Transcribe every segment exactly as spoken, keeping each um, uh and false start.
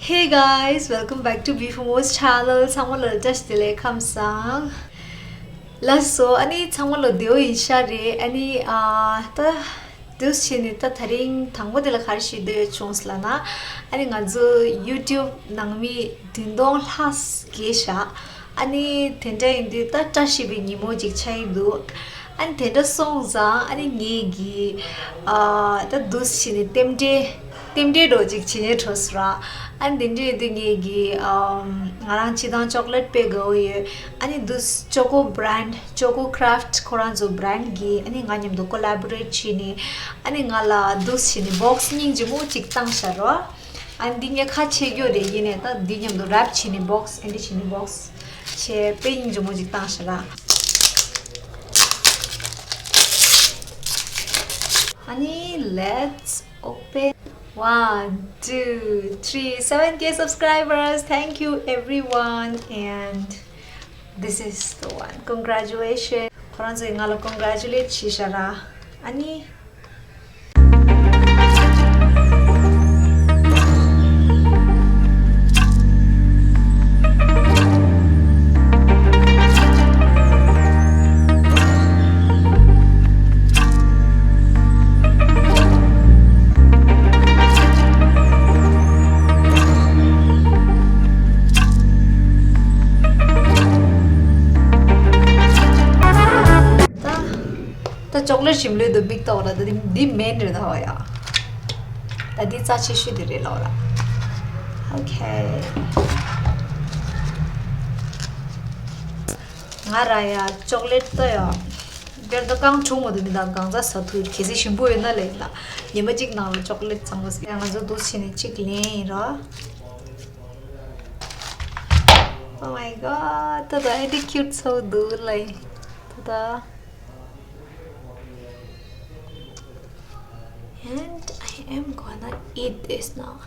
Hey guys, welcome back to Beef Mo's channel. ཚང་མ་ལ་བཀྲ་ཤིས་བདེ་ལེགས། ཁམས་བཟང་། ལགས་སོ། ཨ་ནི་ཚང་མ་ལ་བདེ་པོ་ཡིན་ཤག་རེད། ཨ་ནི་ཨ་ད་དུས་ཕྱིན་ནས་ད་དེ་རིང་དང་པོ་དེ་ལ་ག་རེ་ཞུ་འདོད་བྱུང་ཟེར་ལབ་ན། ཨ་ནི་ང་ཚོ་YouTube་ནང་མི་བདུན་སྟོང་ལྷག་བརྒལ་ཤག་ཨ་ནི་དེ་འདྲ་ཡིན་དུས་ད་བཀྲ་ཤིས་པའི་ཉིན་མོ་ཅིག་ཆགས་ཀྱི་འདུག་ཨ་ནི་དེ་འདྲ་སོང་ཙང་ཨ་ནི་ངེད་ཀྱིས་ཨ་ད་དུས་ཕྱིན་ནས་རྟེན་འབྲེལ་རྟེན་འབྲེལ་འདྲ་ཅིག་བྱེད་སྙིང་བྲོ་སོང་ར། ཨ་ནི་དེ་འདྲ་ཡིན་དུས་ངེད་ཀྱིས་ཨམ་ང་རང་སྤྱིར་བཏང་ཅོག་ལེཊ་དཔེ་དགའ་པོ་ཡོད། ཨ་ནི་འདུག་ཅོ་ཀོ་བྷ་རན་ཌི་ཅོ་ཀོ་ཀ་རཕ་ཊི་ཁོ་རང་ཚོ་བྷ་རན་ཌི་གིས་ཨ་ནི་ང་མཉམ་དུ་ཀོ་ལེ་བྷོ་རེཊ་བྱས་ནས་ཨ་ནི་ང་ལ་འདུག་བྱས་ནས་བོག་སི་སྙིང་རྗེ་མོ་ཅིག་བཏང་ཤག་ར། ཨ་ནི་འདི་ངས་ཁ་ཕྱེ་རྒྱུ་རེད། ཡིན་ནའི་ད་འདི་མཉམ་དུ་རེབ་བྱས་ནས་བོག་སི་ཨེ་འདྲ་བྱས་ནས་བོག་སི་བྱས་དཔེ་སྙིང་རྗེ་མོ་ཅིག་བཏང་ཤག་ར། ཨ་ནི་let's open. One, two, three. Seven K subscribers. Thank you everyone. And this is the one. Congratulations. ཁོ་རང་ཚོས་ང་ལ་ཀོན་གྷ་རེ་ཅུ་ལེཊ་བྱས་ཤག་ར། ཨ་ནི། ད་ཅོག་ལེཊ་ཞིམ་ལོས་དུ་མིག་ཏོག་ལ་ད་འདི་འདི་མེན་རེད་ད་བ་ཡ། ད་འདི་རྩ་ཆེ་ཤོས་དེ་རེད་ལོ་ར། ཨོ་ཁེ། ང་ར་ཡ་ཅོག་ལེཊ་ད་ཡ། དེར་ད་གང་བྱུང་མོ་དུ་མི་དང་གང་ཚ་ས་ཐུ་གལ་སྲིད་ཞིམ་པོ་ཡོད་ན་ལེགས་ལ། ཉི་མ་གཅིག་ནང་ལ་ཅོག་ལེཊ་ཚང་མ་ཟ། ཡ་ང་ཚོ་འདུག་བྱས་ནས་གཅིག་ལེན་ཡིན་ར། Oh my god. ད་ད་ཨེ་འདྲ་ཁྱུ་ཊི་ཚོ་འདུག་ལ། ད་ད། And I am gonna eat this now.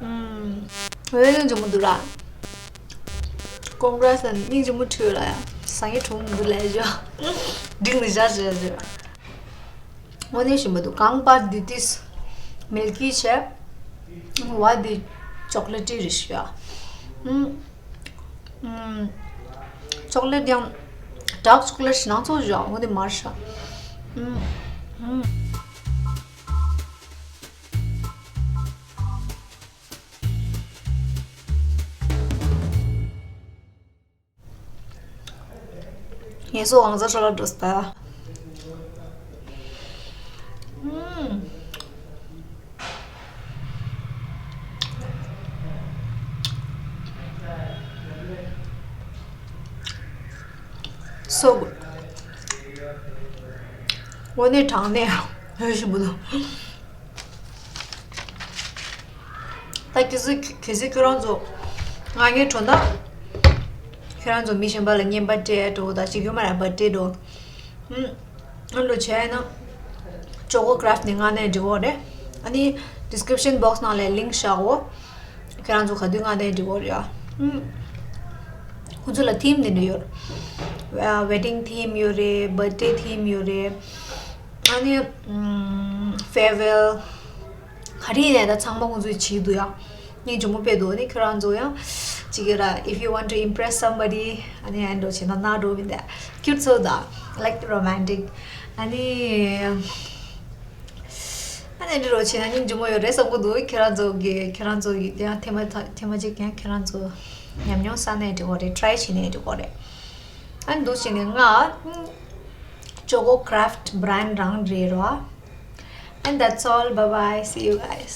ཨུམ། འོ་ཡ་སྙིང་རྗེ་མོ་འདུག་ར། ཀོན་གྷ་རེ་ཊི་ལ་སྙིང་རྗེ་མོ་བྲིས་ཡོད་ལ་ཡ། ཟ་ངེ་གྲོང་མི་འདུག་ལ་ཡ། འགྲིག་ནི་བཞག་བཞག་བཞག་འོ་ནས་ཞིམ་པོ་འདུག་གང་པར་འདི་ཏིས་མིལ་ཀི་བྱས། བ་འདི་ཅོག་ལེ་ཊི་རེད་ཤག་ཨུམ། ཨུམ། ཅོག་ལེ་ཊི་ཡང་ཌརྐ་ཅོག་ལེ་ཊི་ཞིག་ནང་ཚོགས་བཞག་འོ་འདི་མར་ཤག་ཨུམ། ཨུམ། ངལ་གསོ་ཝང་ཚ་ཧྲ་ལ་འགྲོ་ས། ཨུམ། So good. འོ་ནས་དྲང་ནས་ཡོད་བཞིན་པོ་འདུག་ད་གལ་སྲིད་གལ་སྲིད་ཁྱོད་རང་ཚོ་ང་ངའི་གྲོ་ན། ཁྱོད་རང་ཚོ་མི་གཞན་པ་ལ་རྔན་པ་སྤྲད་འགྲོ་དང་ཅིག་ཡོད་མ་རེད་པ་སྤྲད་འགྲོ། ཨུམ། ཨ་ལོ་བྱས་ན་ཅོ་ཀོ་ཀ་རཕ་ཊི་ནས་མངགས་ནའི་འགྲིག་གོ་རེད། ཨ་ནི་ཌི་སི་ཀི་རིབ་ཤན་བོག་སི་ནང་ལ་ལིང་ཀི་བཞག་གོ། ཁྱོད་རང་ཚོ་ག་དུས་མངགས་ནའི་འགྲིག་གོ་རེད་ཨ། ཨུམ། ཁོང་ཚོ་ལ་ཐིམ་དེ་འདྲ་ཡོད། ཝེ་ཌིང་ཐིམ་ཡོད་རེད། བར་ཐ་ཌེ་ཐིམ་ཡོད་རེད། ཨ་ནི་ཨུམ། ཕེར་ཝེལ། ག་རེ་ཡིན་ནའི་ད་ཚང་མ་ཁོང་ཚོས་བྱེད་ཀྱི་འདུག་ཡ། སྙིང་རྗེ་མོ་དཔེ་འདུག་ཨ་ནི་ཁྱོད་རང་ཚོ་ཡང་ཅིག་ཡོད་ར། If you want to impress somebody ཨ་ནི་ཨ་འགྲོ་བྱེད་ན་ན་འགྲོ་མི་འདུག་ཁྱུ་ཊི་ཚོ་ད་like romantic ཨ་ནི། ཨ་ནི་འདི་རོ་བྱེད་ན་སྙིང་རྗེ་མོ་ཡོད་རེད་བསམ་གྱི་འདུག་ཁྱེད་རང་ཚོ་གི་ཁྱེད་རང་ཚོ་གི་ཡང་ཐེངས་མ་ཐ་ཐེངས་མ་གཅིག་ཀྱང་ཁྱེད་རང་ཚོ་ཉམས་མྱོང་བསགས་ནའི་འགྲིག་གོ་རེད། ཊི་རའི་བྱེད་ནའི་འགྲིག་གོ་རེད། ཨ་ནི་འདུག་བྱས་ནས་ང་ཅོ་ཀོ་ཀ་རཕ་ཊི་བྷ་རན་ཌི་རང་རེད་རོ། And that's all. Bye bye. See you guys.